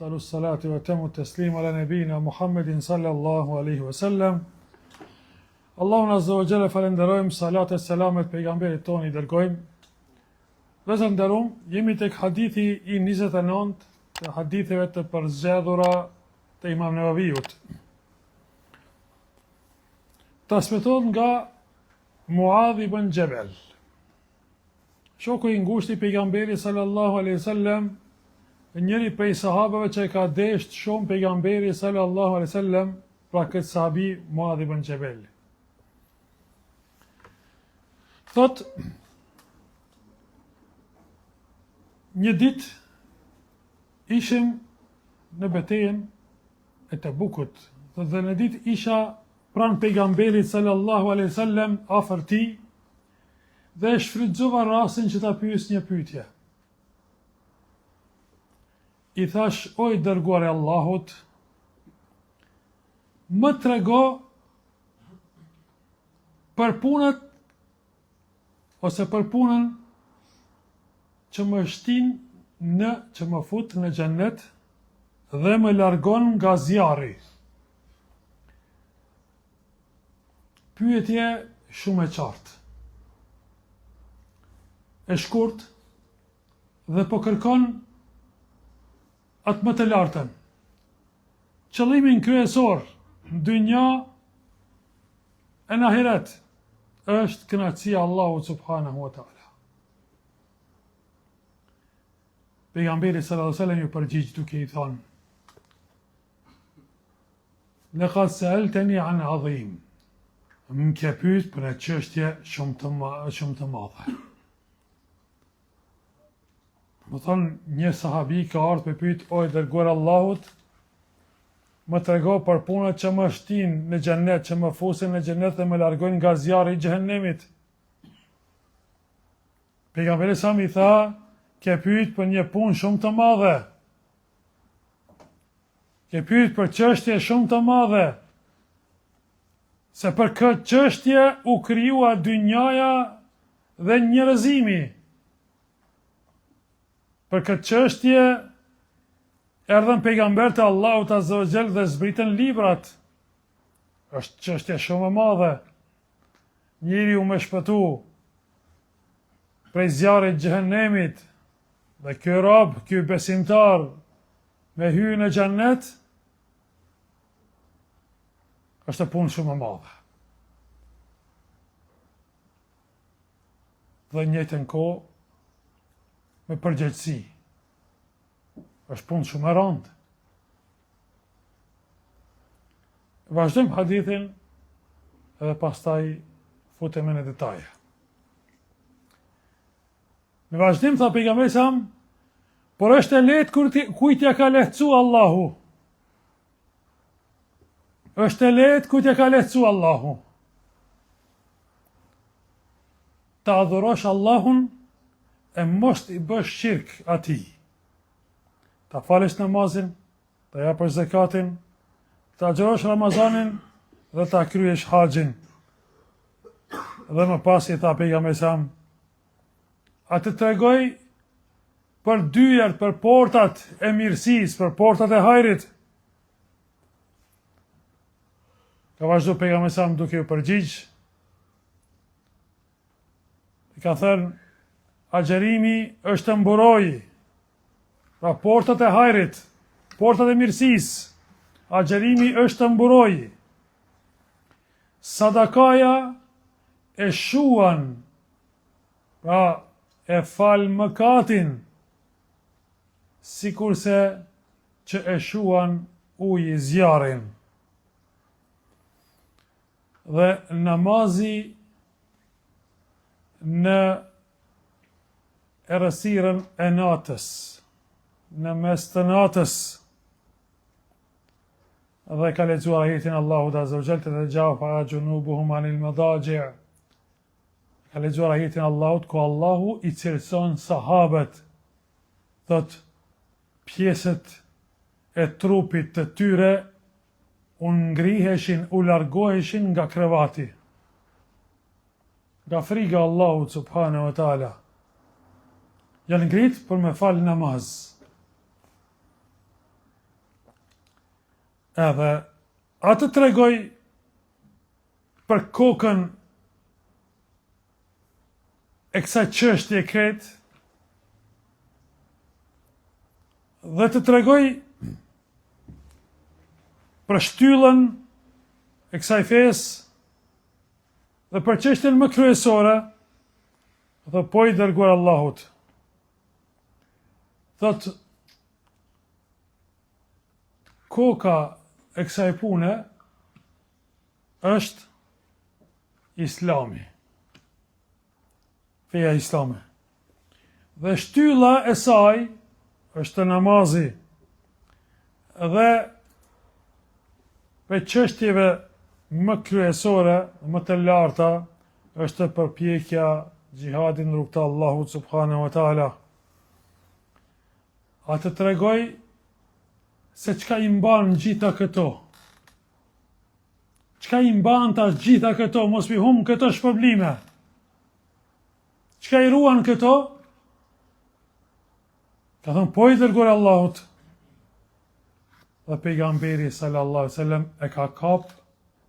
Afdalu salati wa etamu teslim ala nebina Muhammedin sallallahu alaihi wa sallam. Allahun azza wa jalla falenderojmë, salat e selamet pejgamberit tonë i dërgojmë. Vëllezër të nderum, jemi tek hadithi i 29 të haditheve të përzgjedhura të Imam Nevaviut. Transmetohet nga Muadh ibn Xhebel. Shoku i ngushtë i pejgamberit sallallahu alaihi wasallam, njëri prej sahabeve që e ka desht shumë pejgamberi sallallahu alaihi wasallam, pra këtë sahabi Muadh ibn Xhebel. Thot një ditë ishim në betejën e Tebukut, thot dhe një ditë isha pranë pejgamberit sallallahu alaihi wasallam afër tij Dhe e shfrytëzova rastin që ta pyes një pyetje. I thash, o i dërguar i Allahut, më trego për punët ose për punën që më shtin në që më fut në xhennet dhe më largon nga zjarri. Pyetje shumë e qartë. E shkurt dhe po kërkon atë më të lartën. Qëllimin kryesor në dynja e në ahiret është kënaqësia e Allahut subhanahu wa taala. Pejgamberi sallallahu alaihi wasallam iu përgjigj duke i thënë: Lekad seelteni an adhim. Më ke pyet për një çështje shumë të shumë të madhe. Domethonë, një sahabi ka ardhë me pyet o i dërguar i Allahut, më trego për punët që më shtin në xhennet, që më fusin në xhennet dhe më largojnë nga zjarri i xhehenemit. Pejgamberi sa i tha, ke pyet për një punë shumë të madhe. Ke pyet për çështje shumë të madhe, se për këtë çështje u krijua dynjaja dhe njerëzimi. Për këtë çështje erdhën pejgamberët e Allahut Azza wa Jall dhe zbritën librat. Është çështje shumë e madhe. Njeriu me shpëtu prej zjarrit xhehenemit dhe ky rob, ky besimtar Me hy në xhennet është punë shumë e madhe. Dhe njëjtën kohë me përgjegjësi. Është punë shumë e rëndë. Vazhdojmë hadithin edhe pastaj futemi në detaje. Në vazhdim tha pejgamberi sa por është e lehtë kur ti, kujt ja ka lehtësu Allahu. Është e lehtë kujt ja ka lehtësu Allahu. Ta adhurosh Allahun e mos t'i bësh shirk atij. Ta falësh namazin, ta japësh zekatin, ta agjërosh Ramazanin dhe ta kryesh haxhin. Dhe më pas i tha pejgamberi sa A të tregoj për dyert, për portat e mirësisë, për portat e hajrit. Ka vazhdu pejgamberi sa duke u përgjigj. I ka thënë, agjërimi është mburojë, pra portat e hajrit, portat e mirësisë, agjërimi është mburojë. Sadakaja e shuan Pra, e fal mëkatin, sikurse që e shuan uji zjarrin. Dhe namazi në errësirën e natës, në mes të natës, dhe ka lexuar ajetin Allahut Azza wa Jall tetexhafa xhunubuhum anil medaxhi Ka lexuar ajetin Allahut ku Allahu i cilëson sahabët, thot pjesët e trupit të tyre u ngriheshin, u largoheshin nga krevati. Nga friga e Allahut subhanahu wa taala. Janë ngrit për me fal namaz. Edhe a të tregoj për kokën e kësaj çështje krejt dhe të tregoj për shtyllën e kësaj fesë dhe për çështjen më kryesore dhe po i dërguar Allahut thotë koka e kësaj pune është Islami. Feja islame. Dhe shtylla e saj është namazi. Dhe prej çështjeve më kryesore, më të larta, është përpjekja xhihadi në rrugë të Allahut subhanahu wa taala. A të tregoj se çka i mban gjitha këto? Çka i mban të gjitha këto, mos m'i hum këto shpërblime? Çka i ruan këto? Ka thonë, po i dërguar Allahut. Dhe pejgamberi sallallahu sallam e ka kap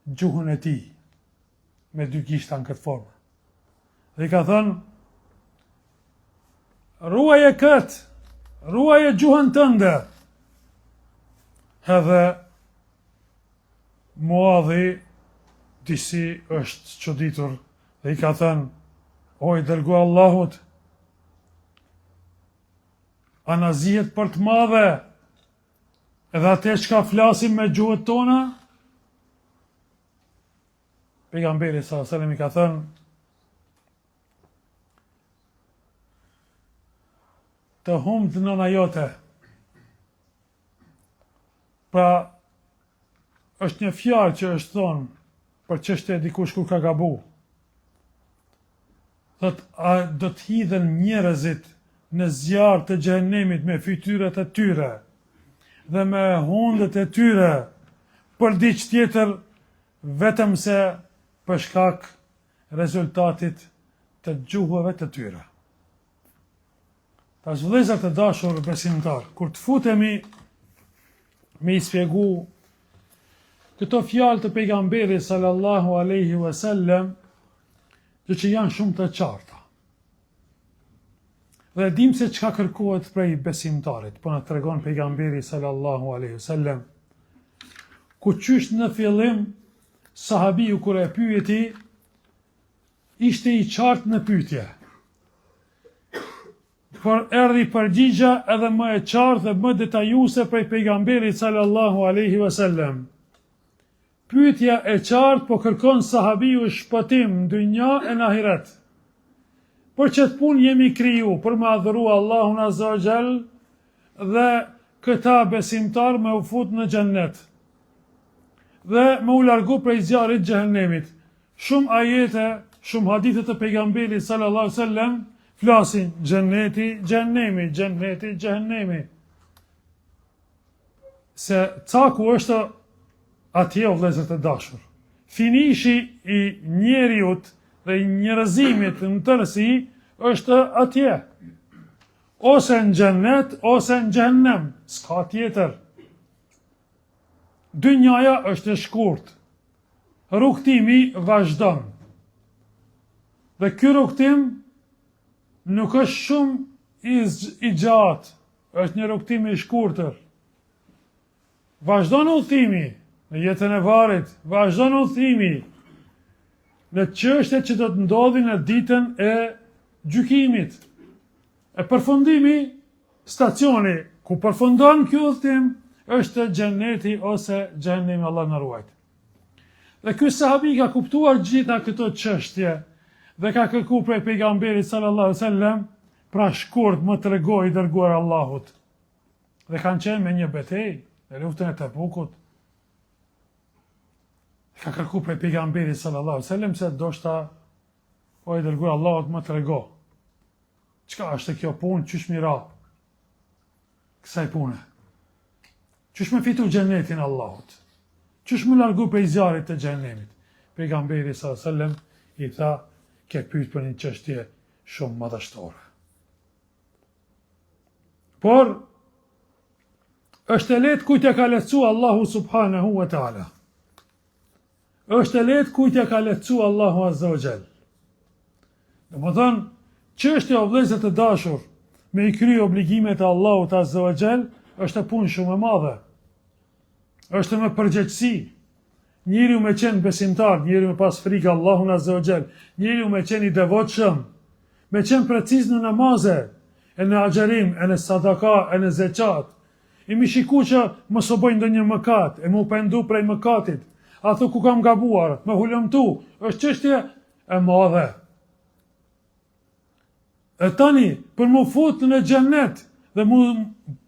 gjuhën e tij me dy gishta në këtë formë. Dhe i ka thënë, ruaje këtë, ruaje gjuhën tënde. Edhe Muadhi disi është çuditur dhe i ka thënë, o i dërguar Allahut, a na zihet për të madhe, edhe atë çka flasim me gjuhët tona? Pejgamberi sallallahu alajhi wasallam i ka thënë, të humtë nëna jote, Pra, është një fjalë që është thonë për çështje dikush kur ka gabu. Thot, a do të hidhen njerëzit në zjarr të xhehenemit me fytyrat e tyre dhe me hundët e tyre për diç tjetër vetëm se për shkak rezultatit të gjuhëve të tyre. Tash vëllezër të dashur besimtar, kur të futemi me i spjegu këto fjalë të pejgamberit sallallahu alaihi wasallam, gjë që janë shumë të qarta. Dhe dim se çka kërkohet prej besimtarit, po na tregon pejgamberi sallallahu alaihi wasallam, ku qysh në fillim sahabiu kur e pyeti Ishte i qartë në pyetje. Por erdhi përgjigja edhe më e qartë dhe më detajuese prej pejgamberit sallallahu alaihi wasallam. Pyetja e qartë po kërkon sahabiu shpëtim në dynja e në ahiret. Për qëtë punë jemi kriju, për me adhuru Allahun Azza wa Jall dhe këta besimtar me u fut në xhennet dhe me u largu prej zjarrit xhehenemit. Shumë ajete, shumë hadithe të pejgamberit sallallahu alaihi wasallam flasin xhenneti, xhehennemi, xhenneti, xhehennemi. Se caku është atje o vëllezër të dashur. Finishi i njeriut dhe i njerëzimit në tërësi është atje. Ose në xhennet, ose në xhehennem, s'ka tjetër. Dynjaja është e shkurt. Rrugëtimi vazhdon. Dhe ky rrugëtim nuk është shumë i, i gjatë, është një rrugëtim i shkurtër. Vazhdon udhëtimi në jetën e varrit, vazhdon udhëtimi në çështjet që do të ndodhin në ditën e gjykimit. E përfundimi, stacioni ku përfundon ky udhëtim është xheneti ose xhehenemi Allah na ruajt. Dhe ky sahabi ka kuptuar gjitha këto çështje dhe ka kërku prej pejgamberit sallallahu alaihi wasallam, pra shkurt më trego i dërguar Allahut. Dhe kanë qenë me një betejë në luftën e Tebukut. Ka kërku prej pejgamberit sallallahu alaihi wasallam se ndoshta o i dërguar Allahut më trego. Çka është kjo punë, qysh m'i ra kësaj pune? Qysh me fitu xhenetin Allahut? Qysh m'u largu prej zjarrit të xhehenemit? Pejgamberi s.a.s. i tha, ke pyt për një çështje shumë madhështore. Por, Është e lehtë kujt ja ka lehtësu Allahu subhanahu wa taala. Është e lehtë kujt ja ka lehtësu Allahu azza wa jall. Domethënë, çështja o vëllezër të dashur me i kry obligimet e Allahut azza wa jall është punë shumë e madhe. Është me përgjegjësi. Njeriu me qenë besimtar, njeriu me pas frikë Allahun azza wa jall, njeriu me qenë i devotshëm, me qenë preciz në namaze, e në agjërim, e në sadaka, e në zeqat, e me shiku që mos u bëj ndonjë mëkat, e m'u pendu prej mëkatit, a thu ku kam gabuar, me hulumtu, është çështje e madhe. E tani, për m'u fut në xhennet dhe mu,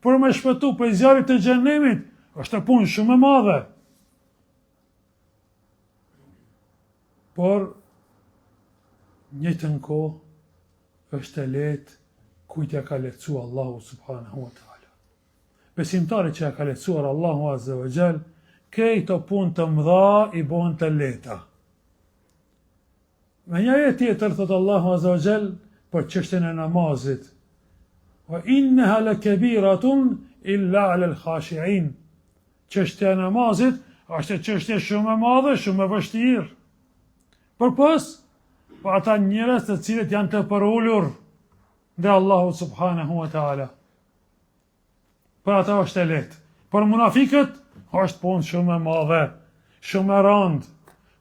për me shpëtu prej zjarrit të xhehenemit, është punë shumë e madhe. Por, njëjtën kohë, është e lehtë kujt ja ka lehtësu Allahu subhanahu wa ta'ala. Besimtarit që ja ka lehtësuar Allahu azza wa jall, këto punë të mëdha i bojnë të lehta. Në një ajet tjetër thotë Allahu Azza wa Jall për çështjen e namazit. Wa innaha lakabiratun illa 'ala al-khashi'in. Çështja e namazit është çështje shumë e madhe, shumë e vështirë. Përpos për ata njerëz të cilët janë të përulur ndaj Allahut subhanahu wa taala. Për ata është e lehtë. Për munafikët është punë shumë e madhe, shumë e rëndë.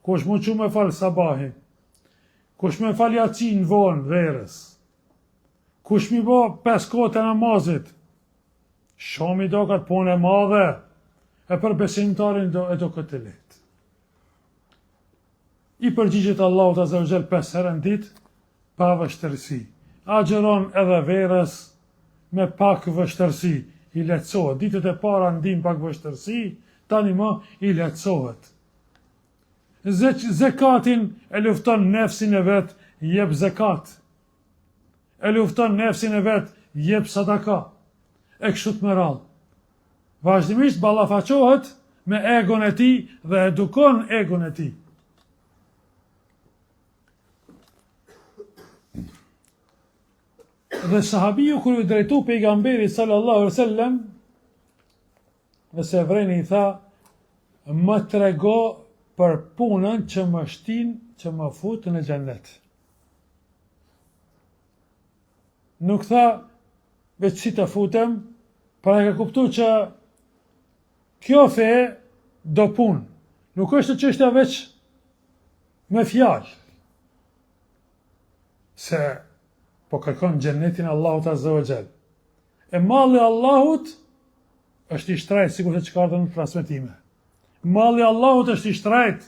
Kush m'u çu me fal sabahin? Kush me fal jacinë vonë verës? Kush m'i bo pesë kohët e namazit? Shumë i doket punë e madhe. E për besimtarin do e doket e lehtë. I përgjigjet Allahut Azza wa Jall pesë herë në ditë pa vështirësi. Agjëron edhe verës me pak vështirësi, i lehtësohet. Ditët e para ndin pak vështirësi, tani më i lehtësohet. Zekatin e lufton nefsin e vet, jep zekat. E lufton nefsin e vet, jep sadaka. E kështu me radhë. Vazhdimisht ballafaqohet me egon e tij dhe edukon egon e tij. Dhe sahabiu kur iu drejtu pejgamberit sallallahu alaihi wasallam, nëse e vreni i tha, më trego për punën që më shtin që më fut në xhennet. Nuk tha veç si të futem, por e ka kuptu që kjo fe do punë. Nuk është çështja veç me fjalë. Se po kërkon xhennetin e Allahut Azza wa Jall. E malli i Allahut është i shtrajt, sikurse që ka ardhur në transmetime. Malli i Allahut është i shtrajt.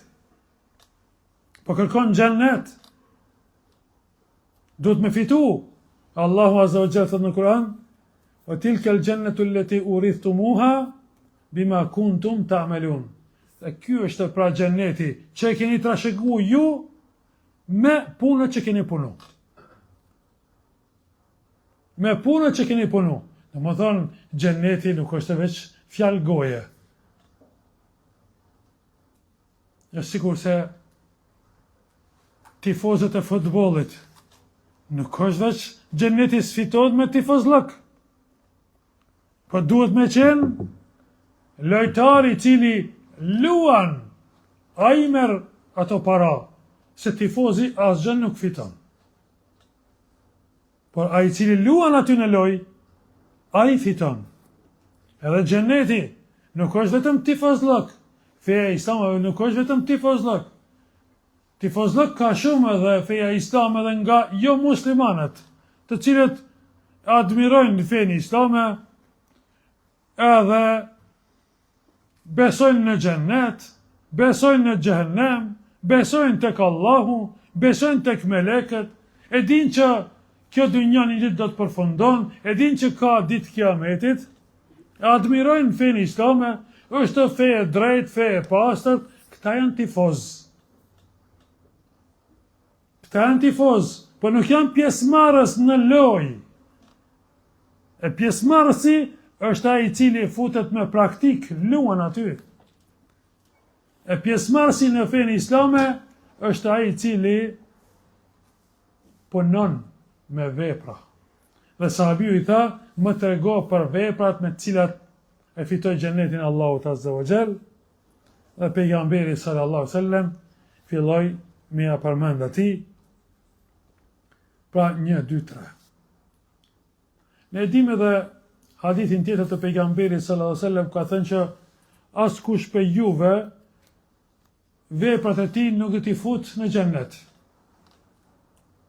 Po kërkon xhennet. Duhet me fitu. Allahu Azza wa Jall thot në Kur'an, "Wa tilka al-jannatu allati urithtumuha bima kuntum ta'malun." Dhe ky është pra xhenneti që e keni trashëgu ju me punët që keni punu. Me punët që keni punu. Domethënë, xhenneti nuk është veç fjalë goje. Është sikurse tifozët e futbollit. Nuk është veç xhenneti s'fitohet me tifozllëk. Po duhet me qenë lojtar i cili luan, ai merr ato para, se tifozi asgjë nuk fiton. Por ai i cili luan aty në lojë, ai fiton. Edhe xhenneti nuk është vetëm tifozllëk. Feja islame nuk është vetëm tifozllëk. Tifozllëk ka shumë edhe feja islame edhe nga jo muslimanët, të cilët admirojnë fenë islame, edhe besojnë në xhennet, besojnë në xhehenem, besojnë tek Allahu, besojnë tek melekët, e dinë që kjo dynja një ditë do të përfundon, e dinë që ka ditë kiametit, e admirojnë fenë islame, është fe e drejtë, fe e pastër, këta janë tifozë. Këta janë tifozë, po nuk janë pjesëmarrës në lojë. E pjesëmarrësi është ai i cili futet me praktikë, luan aty. E pjesëmarrësi në fenë islame është ai i cili punon me vepra. Dhe sahabiu i tha, më trego për veprat me të cilat. e fitoj xhenetin e Allahut azza wa xhel dhe pejgamberi sallallahu alaihi wasallam filloi me ja përmend atij pra 1 2 3 Ne e dimë edhe hadithin tjetër të pejgamberit sallallahu alaihi wasallam ka thënë që askush prej juve veprat e tij nuk do t'i fut në xhennet.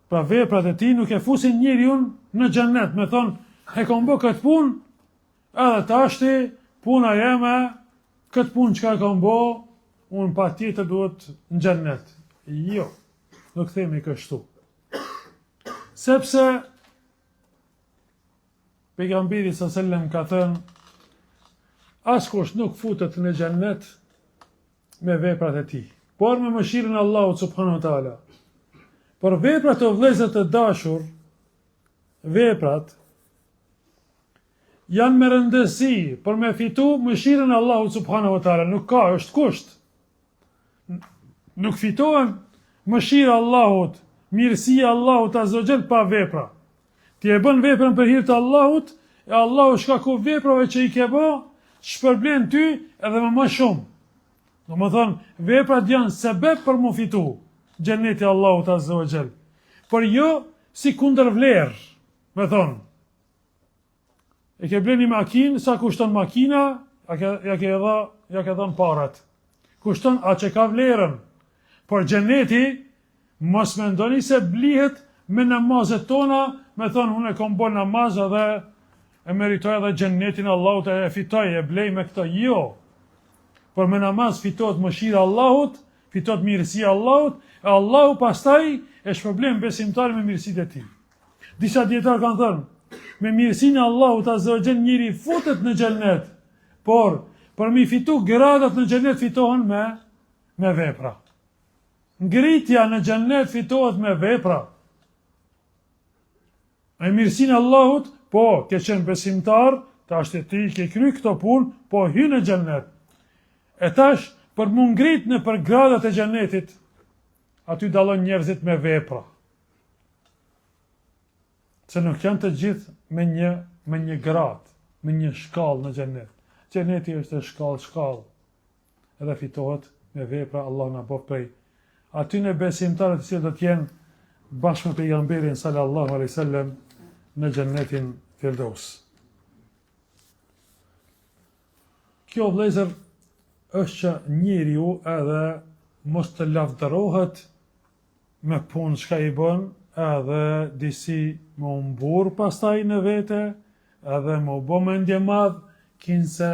Pra veprat e tij nuk e fusin njeriun në xhennet, me thonë, e kom bo këtë punë, edhe tashti puna jeme, këtë punë çka e kom bo, unë patjetër duhet në xhennet. Jo, nuk themi kështu. Sepse Pejgamberi sa selam ka thënë askush nuk futet në xhennet me veprat e tij, por me mëshirën e Allahut subhanahu wa taala. Por veprat o vëllezër të dashur, veprat janë me rëndësi për me fitu mëshirën e Allahut subhanahu wa taala, nuk ka, është kusht. Nuk fitohen mëshira e Allahut, mirësia e Allahut azza wa xhel pa vepra. Ti e bën veprën për hir të Allahut, e Allahu shkaku veprave që i ke bë, shpërblen ty edhe me më shumë. Domethënë, veprat janë sebeb për mu fitu xheneti i Allahut azza wa xhel. Por jo si kundërvlerë, me thonë. E ke ble një makinë, sa kushton makina, ja ke, ja ke dha, ja ke dhënë paret. Kushton aq e ka vlerën. Por xheneti, mos mendoni se blihet me namazet tona, me thonë unë e kom bo namaz edhe e meritoj edhe xhenetin e Allahut e fitoj, e blej me këto. Jo. Por me namaz fitohet mëshira e Allahut, fitohet mirësia e Allahut, e Allahu pastaj e shpërblen besimtarin me mirësitë e tij. Disa dijetarë kanë thënë, me mirësinë e Allahut azza wa xhel njeri futet në xhennet, por për mi fitu gradat në xhennet fitohen me me vepra. Ngritja në xhennet fitohet me vepra. Me mirësinë e Allahut, po, ke qenë besimtar, tash ti i ke kry këto punë, po hy në xhennet. E tash, për mu ngrit nëpër gradat e xhennetit, aty dallojnë njerëzit me vepra. Se nuk janë të gjithë me një me një gradë, me një shkallë në xhennet. Xhenneti është shkallë shkallë. Edhe fitohet me vepra Allahu na bëftë prej atyne besimtarëve të cilët do të jenë bashkë me pejgamberin sallallahu alaihi wasallam në xhennetin Firdaus. Kjo vëllezër është që njeriu edhe mos të lavdërohet me punë çka i bën, edhe disi me u mburr pastaj në vete, edhe me u bo mendjemadh, kinse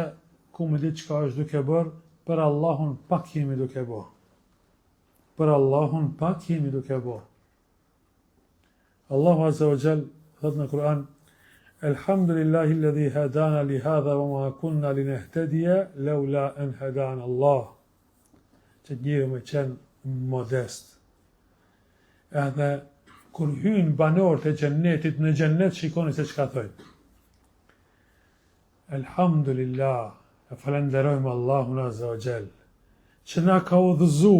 ku me ditë çka është duke bërë, për Allahun pak jemi duke bo. Për Allahun pak jemi duke bo. Allahu Azza wa Jall thot në Kur'an Elhamdulillahi alladhi hadana li hadha wa ma kunna linahtadiya laula an hadana Allah. Që njeriu me qenë modest. Edhe kur hyjnë banorët e xhennetit në xhennet shikoni se çka thojnë. Elhamdulillah, e falënderojmë Allahun Azza wa Jall, që na ka udhëzu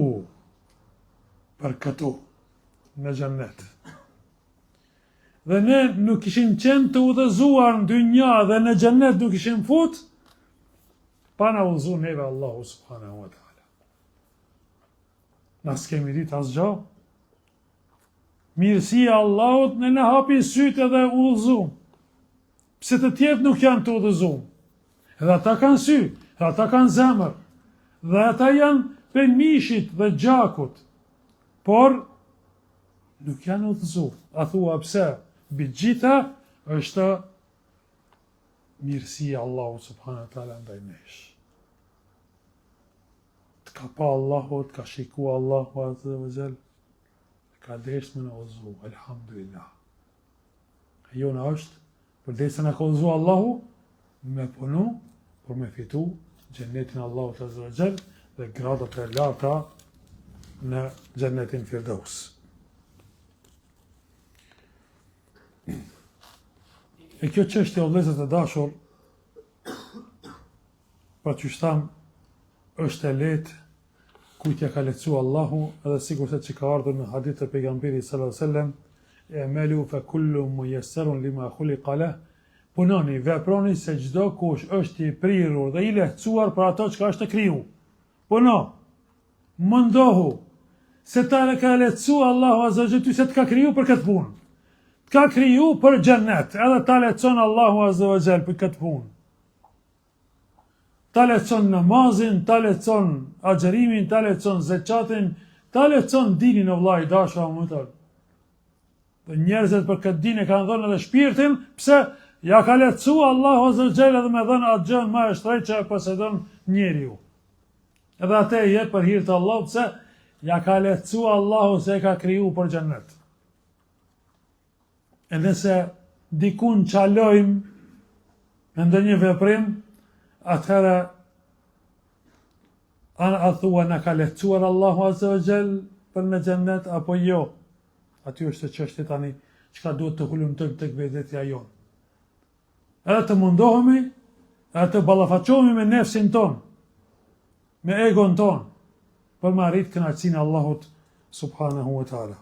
për këtu në xhennet. Dhe ne nuk ishim qenë të udhëzuar në dynja dhe në xhennet nuk ishim fut, pa na udhëzu neve Allahu subhanahu wa ta'ala. Na s'kemi ditë asgjë. Mirësia e Allahut ne na hapi sytë edhe u udhëzum. Pse të tjerët nuk janë të udhëzum? Edhe ata kanë sy, edhe ata kanë zemër, dhe ata janë prej mishit dhe gjakut. Por nuk janë udhëzu. A thua pse? Mbi gjitha është mirësia e Allahut subhanahu wa taala ndaj nesh. Të ka pa Allahu, të ka shiku Allahu azza wa jall, ka dashtë me na udhëzu, elhamdulillah. E jona është, përderisa na ka udhëzu Allahu, me punu, për me fitu, xhennetin e Allahut azza wa jall, dhe gradat e larta në xhennetin Firdaus. E kjo çështje o vëllezër të dashur, Pra qysh thamë, është e lehtë kujt ja ka lehtësu Allahu, edhe sikurse që ka ardhur në hadith të pejgamberit sallallahu alajhi wasallam, i'malu fa kullu muyassarun lima khuliqa lah. Punoni, veproni se çdo kush është i prirur dhe i lehtësuar për ato çka është kriju. Puno, mundohu, se ta ka lehtësu Allahu Azza wa Jall ty se të ka kriju për këtë punë. Të ka kriju për xhennet, edhe ta lehtëson Allahu Azza wa Jall për këtë punë. Ta lehtëson namazin, ta lehtëson agjërimin, ta lehtëson zeqatin, ta lehtëson dinin o vlla i dashur o motër. Dhe njerëzit për këtë din e kanë dhënë edhe shpirtin, pse ja ka lehtësu Allahu Azza wa Jall edhe me dhënë atë gjënë më e shtrejtë që e posedon njeriu. Edhe atë e jep për hir të Allahut, pse ja ka lehtësu Allahu se e ka kriju për xhennet. E nëse dikun çalojmë në ndonjë veprim, atëherë a, a thua na ka lehtësuar Allahu Azza wa Jall për në xhennet apo jo? Aty është çështja tani çka duhet të hulumtojmë tek vetvetja jonë. Edhe të mundohemi, edhe të ballafaqohemi me nefsin tonë, me egon tonë, për me arrit kënaqësinë e Allahut subhanahu wa taala.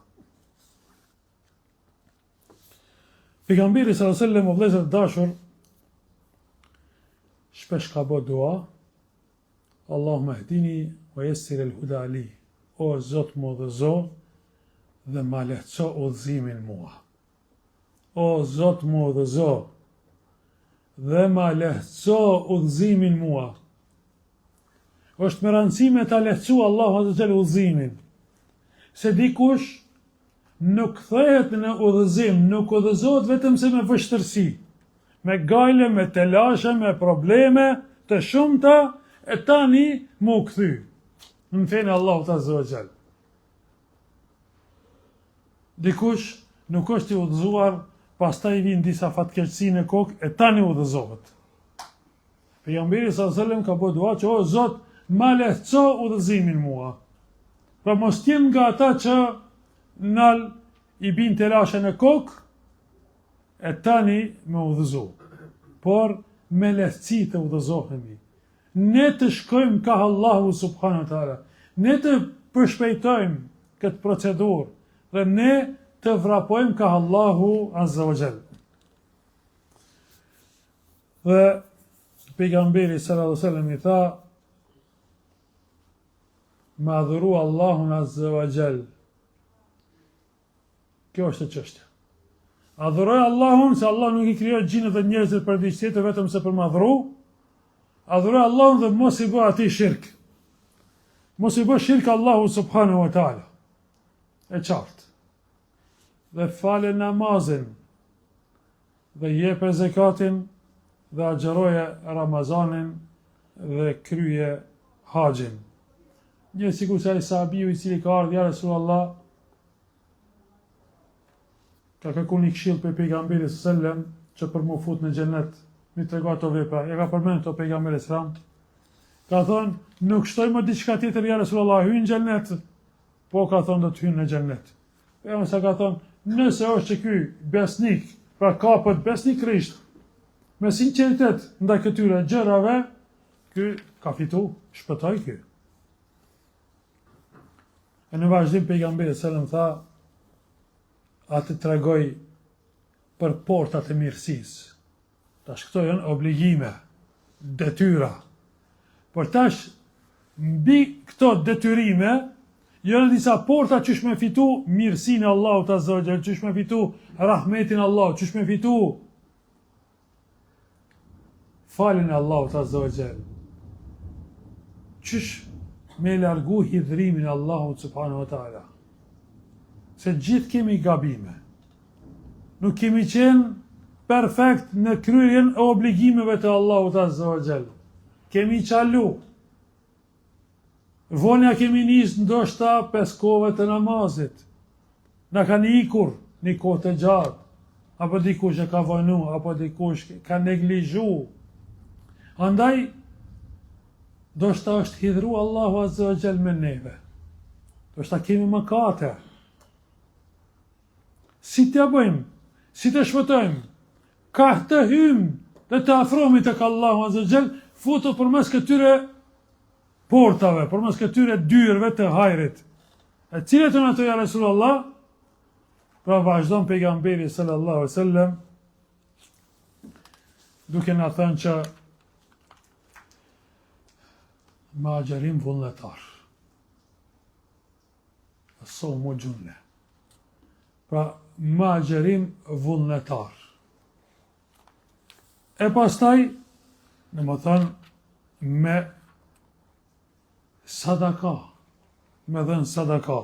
Pejgamberi sallallahu alajhi wasallam o vëllezër të dashur shpesh ka bë dua Allahumme hdini wa jessir el huda li, o Zot më udhëzo dhe ma lehtëso udhëzimin mua. O Zot më udhëzo dhe ma lehtëso udhëzimin mua. Është me rëndësi me ta lehtësu Allahu Azza Jall udhëzimin. Se dikush nuk kthehet në udhëzim, nuk udhëzohet vetëm se me vështirësi, me gajle, me telashe, me probleme të shumta, e tani m'u kthy në fenë e Allahut Azza wa Jall. Dikush nuk është i udhëzuar, pastaj vijnë disa fatkeqësi në kokë e tani udhëzohet. Pejgamberi sallallahu alajhi wasallam ka bërë dua që o Zot, ma lehtëso udhëzimin mua. Pra mos të jem nga ata që nal i bin telashe në kokë e tani me udhëzu. Por me lehtësi të udhëzohemi. Ne të shkojmë kah Allahu subhanahu wa taala. Ne të përshpejtojmë këtë procedurë dhe ne të vrapojmë kah Allahu azza wa jall. Dhe pejgamberi sallallahu alaihi wasallam i tha me adhuru Allahun azza wa jall. Kjo është çështja. Adhuroj Allahun se Allah nuk i krijoi xhinët dhe njerëzit për diç tjetër vetëm se për m'adhuru. Adhuroj Allahun dhe mos i bë atij shirk. Mos i bë shirk Allahu subhanahu wa taala. E qartë. Dhe fale namazin dhe jepe zekatin dhe agjëroje Ramazanin dhe kryje haxhin. Një sikurse ai sahabiu i cili ka ardhur ja Resulullah ka kërku një këshillë prej pejgamberit sallam që për m'u fut në xhennet, m'i trego ato vepra. Ja ka përmend ato pejgamberi sallam. Ka thonë, nuk shtoj më diçka tjetër ja Resulullah, hy në xhennet. Po ka thonë do të hyn në xhennet. Pejgamberi sa ka thonë, nëse është që ky besnik, pra kapet besnikërisht, me sinqeritet ndaj këtyre gjërave, ky ka fitu, shpëtoi ky. E në vazhdim pejgamberi sallam tha, a të tregoj për portat e mirësisë. Tash këto janë obligime, detyra. Por tash mbi këto detyrime janë disa porta qysh me fitu mirësinë e Allahut azza wa jall, qysh me fitu rahmetin e Allahut, qysh me fitu faljen e Allahut azza wa jall. Qysh me largu hidhrimin e Allahut subhanahu wa taala. Se gjithë kemi gabime. Nuk kemi qenë perfekt në kryerjen e obligimeve të Allahut Azza wa Jall. Kemi çalu. Vonë ja kemi nis ndoshta pesë kohëve të namazit. Na kanë ikur një kohë të gjatë. Apo dikush e ka vonu, apo dikush ka neglizhu. Andaj, ndoshta është hidhru Allahu Azza wa Jall me neve. Ndoshta kemi mëkate. Si t'ia bëjmë? Si të shpëtojmë? Kah të hyjmë dhe të afrohemi tek Allahu Azza wa Jall, futu përmes këtyre portave, përmes këtyre dyerve të hajrit. E cilat janë ato ja Resulullah? Pra vazhdon pejgamberi sallallahu alaihi wasallam. duke na thënë që me agjërim vullnetar. Saumu xhunne. Pra, me agjërim vullnetar. E pastaj, domethënë, me sadaka, me dhënë sadaka.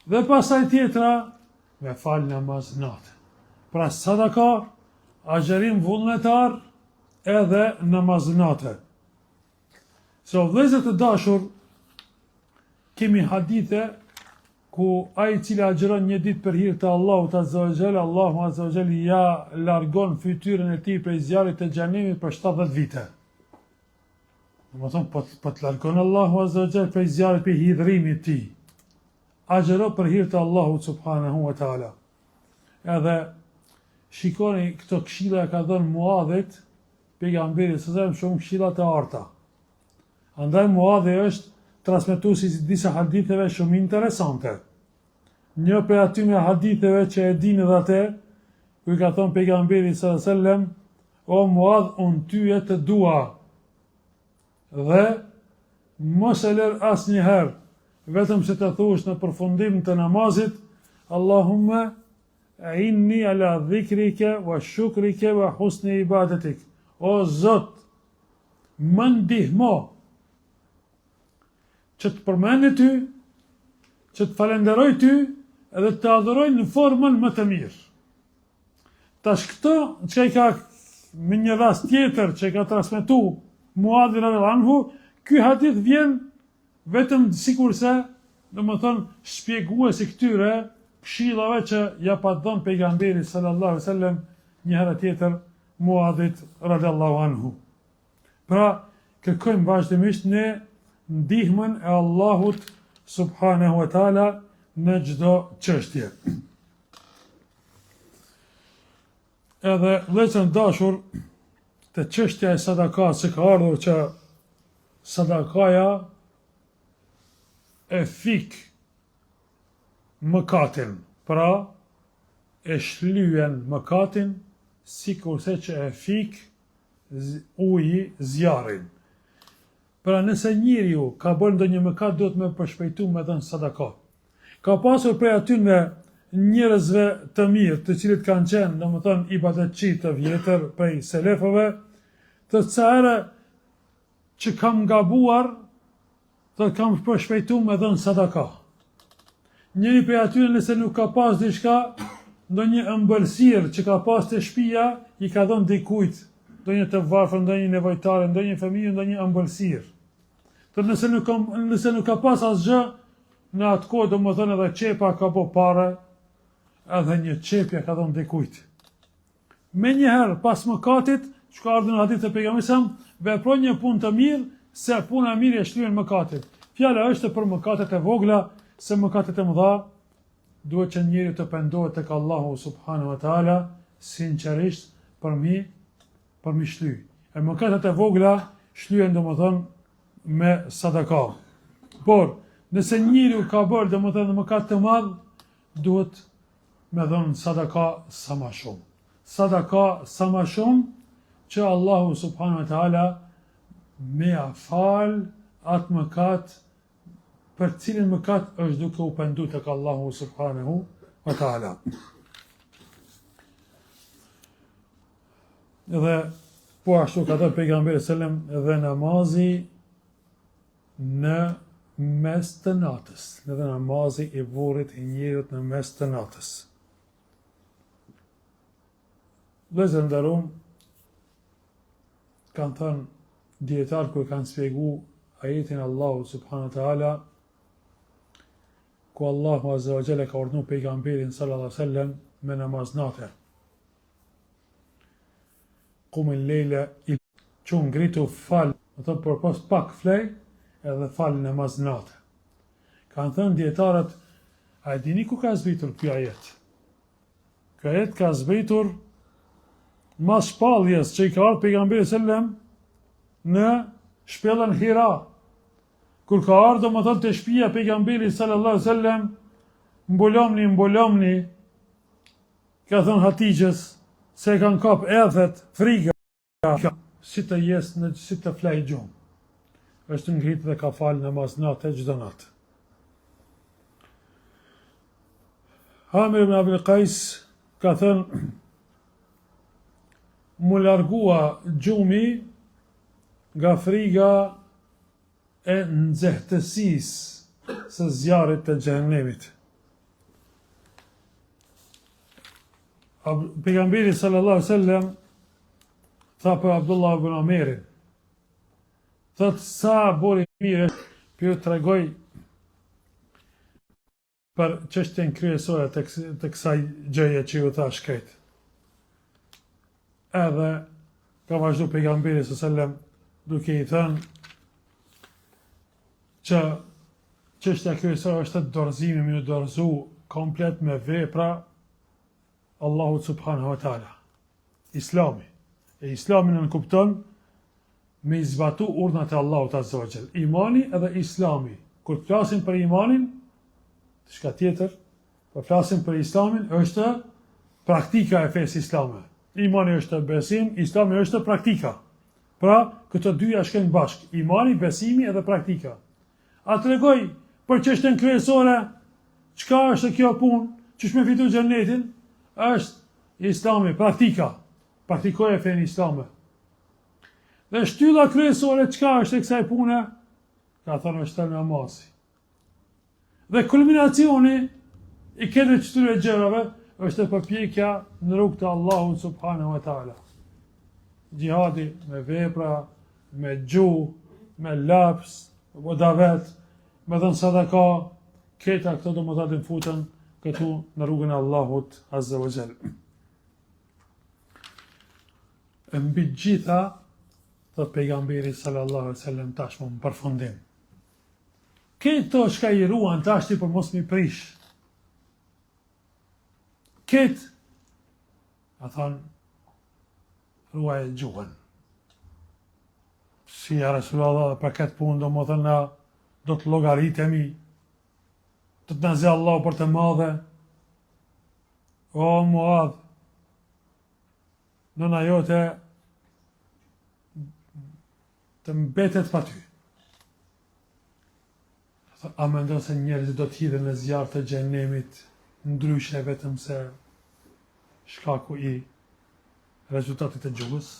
Dhe pastaj tjetra, me falë namaz nate. Pra sadaka, agjërim vullnetar edhe namaz nate. So, vëllezër të dashur, kemi hadithe ku ai i cili agjëron një ditë për hir të Allahut Azza wa Jall, Allahu Azza wa Jall ja largon fytyrën e tij prej zjarrit të xhenemit për 70 vite. Domethënë, po, po të largon Allahu Azza wa Jall prej zjarrit prej hidhrimit të tij. Agjëro për hir të Allahut subhanahu wa taala. Edhe shikoni këto këshilla e ka dhënë Muadhit pejgamberi sallallahu alajhi wasallam shumë këshilla të arta. Andaj Muadhi është transmetuesi i disa haditheve shumë interesante. Një prej atyre haditheve që e dinë edhe atë, ku i ka thënë pejgamberi sallallahu alajhi wasallam, o Muadh, unë ty e të dua. Dhe mos e lër asnjëherë, vetëm se të thuash në përfundim të namazit, Allahumma Inni ala dhikrike wa shukrike wa husni ibadetik. O Zot, më ndihmo që të përmendi ty, që të falenderoj ty edhe të adhuroj në formën më të mirë. Tash këto që i ka me një rast tjetër që i ka transmetu Muadhi radiallahu anhu, ky hadith vjen Vetëm sikurse, domethënë, shpjegues i këtyre këshillave që ja pat dhënë pejgamberi sallallahu alaihi wasallam një herë tjetër Muadhit radiallahu anhu. Pra, kërkojmë vazhdimisht ne ndihmën e Allahut subhanahu wa taala në çdo çështje. Edhe vëllezër të dashur, te çështja e sadakas që ka ardhur që sadakaja e fik mëkatin, pra e shlyen mëkatin sikurse që e fik uji zjarrin. Pra nëse njeriu ka bërë ndonjë mëkat duhet me përshpejtu me dhënë sadaka. Ka pasur prej atyne njerëzve të mirë, të cilët kanë qenë, domethënë, ibadetçi të vjetër prej selefëve, të sa herë që kam gabuar, thotë kam përshpejtu me dhënë sadaka. Njëri prej atyne nëse nuk ka pas diçka, ndonjë ëmbëlsirë që ka pas te shpia, i ka dhënë dikujt, ndonjë të varfër, ndonjë nevojtare, ndonjë fëmijë, ndonjë ëmbëlsirë. Thotë nëse nuk ka, nëse nuk ka pas asgjë, në atë kohë domethënë edhe qepa ka bo pare, edhe një qepë ja ka dhënë dikujt. Menjëherë pas mëkatit, që ka ardhur në hadith të pejgamberit sa, vepro një punë të mirë, se puna e mirë e shlyen mëkatin. Fjala është për mëkatet e vogla, se mëkatet e mëdha duhet që njeriu të pendohet tek Allahu subhanahu wa taala sinqerisht për mi për mi shly. E mëkatet e vogla shlyhen domethënë me sadaka. Por, nëse njeriu ka bërë domethënë mëkat të madh, duhet me dhënë sadaka sa ma shumë. Sadaka sa ma shumë që Allahu subhanahu wa taala me ja fal atë mëkat për cilin mëkat është duke u pendu tek Allahu subhanahu wa taala. Dhe po ashtu ka thënë pejgamberi sallam dhe namazi në mes të natës, edhe namazi i burrit i njeriut në mes të natës. Vëllezër të nderum, kanë thënë dijetarët kur kanë spjegu ajetin Allahu subhanahu wa ta'ala, ku Allahu azza wa jalla ka urdhnu pejgamberin sallallahu alaihi wasallam me namaz nate. Kumil lejle i çu ngritu fal, domethënë përpos pak flej edhe fal namaz nate. Kanë thënë dijetarët, a e dini ku ka zbritur ky ajet? Ky ajet ka zbritur mas shpalljes që i ka ardhur pejgamberit sallam në shpellën Hira. Kur ka ardhur domethënë te shtëpia e pejgamberit sallallahu alaihi wasallam, mbulomni, mbulomni, ka thënë Hatixhes se e kanë kap ethet, frika. si të jes në si të flej gjumë. Është ngrit dhe ka falë namaz nate çdo natë. Amir ibn Abil Kajs ka thënë m'u largua gjumi nga friga e nxehtësisë së zjarrit të xhehenemit. Pejgamberi sallallahu alaihi wasallam tha për Abdullah ibn Omerin, thotë sa burrë i mirë, po ju tregoj për çështjen kryesore të, të kësaj gjëje që ju thash krejt. Edhe ka vazhdu pejgamberi sallallahu alaihi wasallam duke i thënë që çështja kryesore është dorëzimi me iu dorëzu komplet me vepra Allahut subhanahu wa taala. Islami. E islami nënkupton me i zbatu urdhnat e Allahut azza wa jall. Imani edhe islami. Kur të flasim për imanin, diçka tjetër, po flasim për islamin, është praktika e fesë islame. Imani është besim, islami është praktika. Pra, këto dyja shkojnë bashkë, imani, besimi edhe praktika. A tregoj për çështjen kryesore, çka është kjo punë, qysh me fitu xhenetin, është islami, praktika. Praktikoje fenë islame. Dhe shtylla kryesore çka është e kësaj pune, ka thënë është namazi. Dhe kulminacioni i këtyre qëtyre gjërave është përpjekja në rrugë të Allahut subhanahu wa taala. Xhihadi me vepra, me gjuhë, me laps, me davet, me dhënë sadaka, këta këto domethënë futen këtu në rrugën e Allahut azza wa jall. E mbi gjitha, thotë pejgamberi sallallahu alaihi wasallam tashmë në përfundim. Këto çka i ruan tashti për mos m'i prish. Këtë, ka thonë, ruaje gjuhën. Si ja Resulallah, për këtë punë, domethënë, na do të llogaritemi, do të na zë Allahu për të madhe. O, Muadh, nëna jote të mbetet pa ty. A mendon se njerëzit do të hidhen në zjarr të xhehenemit ndryshe vetëm se shkaku i rezultatit të gjuhës?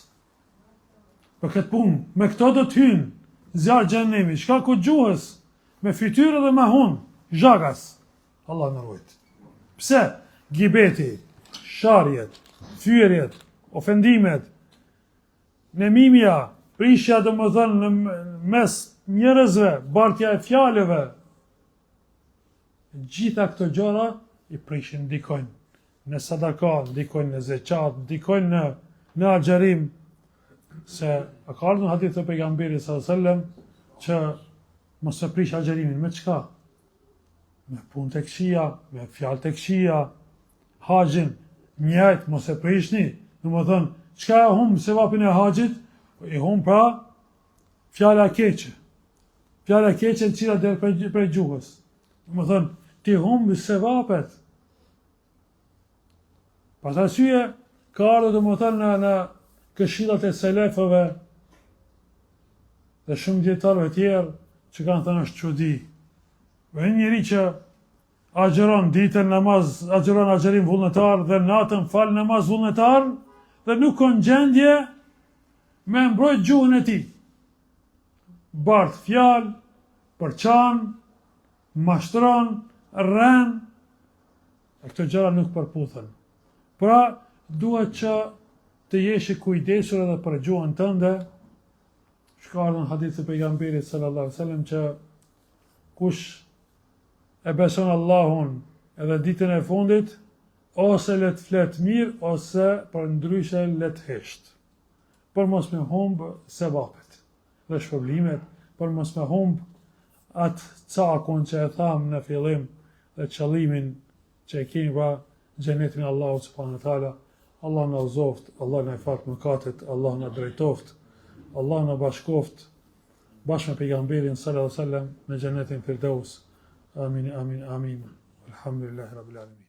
Për këtë punë, me këto do të hynë zjarr xhehenemit, shkaku gjuhës, me fytyrë dhe me hundë, zhagas. Allah na ruajt. Pse? Gibeti, sharjet, fyerjet, ofendimet, Nemimja, prishja domethënë në mes njerëzve, bartja e fjalëve, gjitha këto gjëra i prishin, ndikojnë në sadaka, ndikojnë në zeqat, ndikojnë në, në agjërim, se a ka ardhur në hadith të pejgamberit sallallahu alajhi wasallam që mos e prish agjërimin me çka? Me punë të këqija, me fjalë të këqija, Haxhin, njëjtë, mos e prishni, domethënë, çka e humb sevapin e haxhit, i humb pra fjala e keqe. Fjala e keqe e cila del prej, prej gjuhës. Domethënë, t'i humb sevapet. Për atë arsye, ka ardhur domethënë në, në këshillat e selefëve dhe shumë dijetarëve tjerë që kanë thënë është çudi. Dhe një njeri që Agjëron ditën namaz, agjëron agjërim vullnetar dhe natën fal namaz vullnetar dhe nuk ka gjendje me mbrojt gjuhën e tij. Bart fjalë, përçan, mashtron, rren, e këto gjëra nuk përputhen. Pra, duhet që të jesh i kujdesur edhe për gjuhën tënde, çka ka ardhur në hadith të pejgamberit sallallahu alaihi wasallam që kush e beson Allahun edhe ditën e fundit, ose le të flet mirë, ose përndryshe le të hesht. Për mos me humb sevapet dhe shpërblimet, për mos me humb atë cakun që e thamë në fillim dhe qëllimin që e kemi pra xhenetin e Allahut subhanahu wa taala. Allah na udhëzoft, Allah na i faltë mëkatet, Allah na drejtoft, Allah na bashkoft bashkë me pejgamberin sallallahu alaihi wasallam në xhenetin Firdaus. Amin, amin, amin. Alhamdulillahi rabbil alamin.